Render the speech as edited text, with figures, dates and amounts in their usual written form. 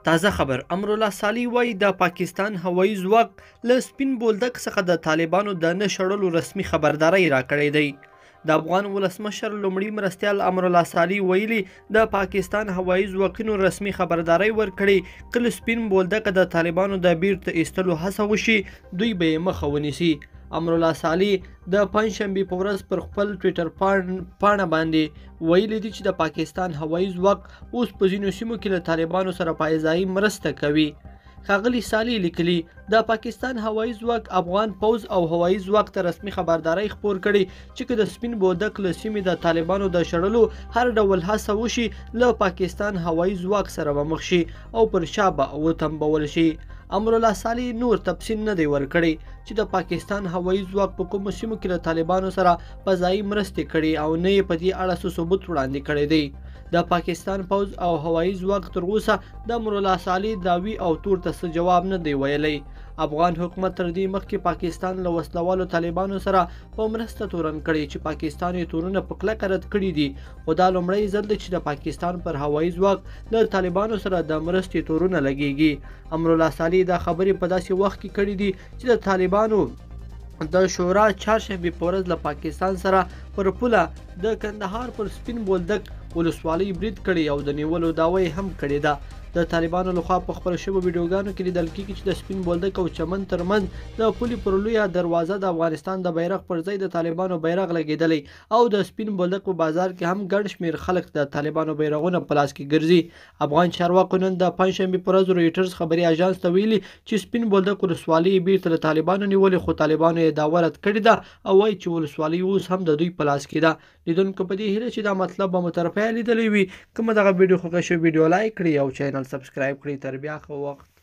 تازه خبر، امرالله صالح وایي د پاکستان هوایي ځواک له سپین بولدک څخه د طالبانو د نه شړلو رسمي خبرداری راکړی دی. د افغان ولسمشر لومړي مرستیال امرالله صالح ویلي، د پاکستان هوایي ځواکونو رسمي خبرداری ورکړی که له سپین بولدکه د طالبانو د بیرته ایستلو هڅه وشي، دوی به یې مخه ونیسي. امرالله صالح د پنجشنبې په ورځ پر خپل ټویټر پاڼه باندې ویلي دي چې د پاکستان هوایي ځواک اوس په ځینو سیمو کې له طالبانو سره پایځایي مرسته کوي. ښاغلي صالح لیکلي، د پاکستان هوایي ځواک افغان پوځ او هوایي ځواک ته رسمي خبرداری خپور کړی چې که د سپین بولدک له سیمې د طالبانو د شړلو هر ډول هڅه وشي، له پاکستان هوایي ځواک سره به مخ شي او پر شا به وتمبول شي. امرالله صالح نور تفصیل نه دی ورکړی چې د پاکستان هوایي ځواک په کومو سیمو کې له طالبانو سره فضایي مرستې کړې او نه یې په دې اړه څه ثبوت وړاندې کړی دی. د پاکستان پوځ او هوایي ځواک تر اوسه د امرالله صالح دعوی او تور ته څه جواب نه دی ویلی. افغان حکومت تر دې مخکې پاکستان له وسلهوالو طالبانو سره په مرسته تورن کړی چې پاکستان یې تورونه په کلکه رد کړي دي، خو دا لومړی ځل دی چې د پاکستان پر هوایي ځواک له طالبانو سره د مرستې تورونه لګیږي. امرالله صالح دا خبرې په داسې وخت کې کړې دي چې د طالبانو د شورا چهارشنبې په ورځ له پاکستان سره پر پوله د کندهار پر سپین بولدک ولسوالۍ برید کړی او د نیولو دعوه یې هم کړې ده. د طالبانو لخوا په خپرو شویو ویډیوګانو کې لیدل کیږي چې د سپین بولدک او چمن ترمنځ د پولې پر لویه دروازه د افغانستان د بیرغ پر ځای د طالبانو بیرغ لګېدلی او د سپین بولدک په بازار کې هم ګڼ شمېر خلک د طالبانو بیرغونه په لاس کې ګرځي. افغان چارواکو نن د پنجشنبې پر ورځ رویټرز خبري اژانس ته ویلي چې سپین بولدک ولسوالۍ یې بیرته له طالبانو نیولې، خو طالبانو یې دعوه رد کړې ده او وایي چې ولسوالۍ اوس هم د دوی په لاس کې ده. لیدونکو په دې هیله چې دا مطلب به مو تر پایه لیدلی وي. که مو دغه ویډیو خوښه شوه، ویډیو لایک کړئ او چینل سبسکرایب کړئ. تر بیا ښه وخت.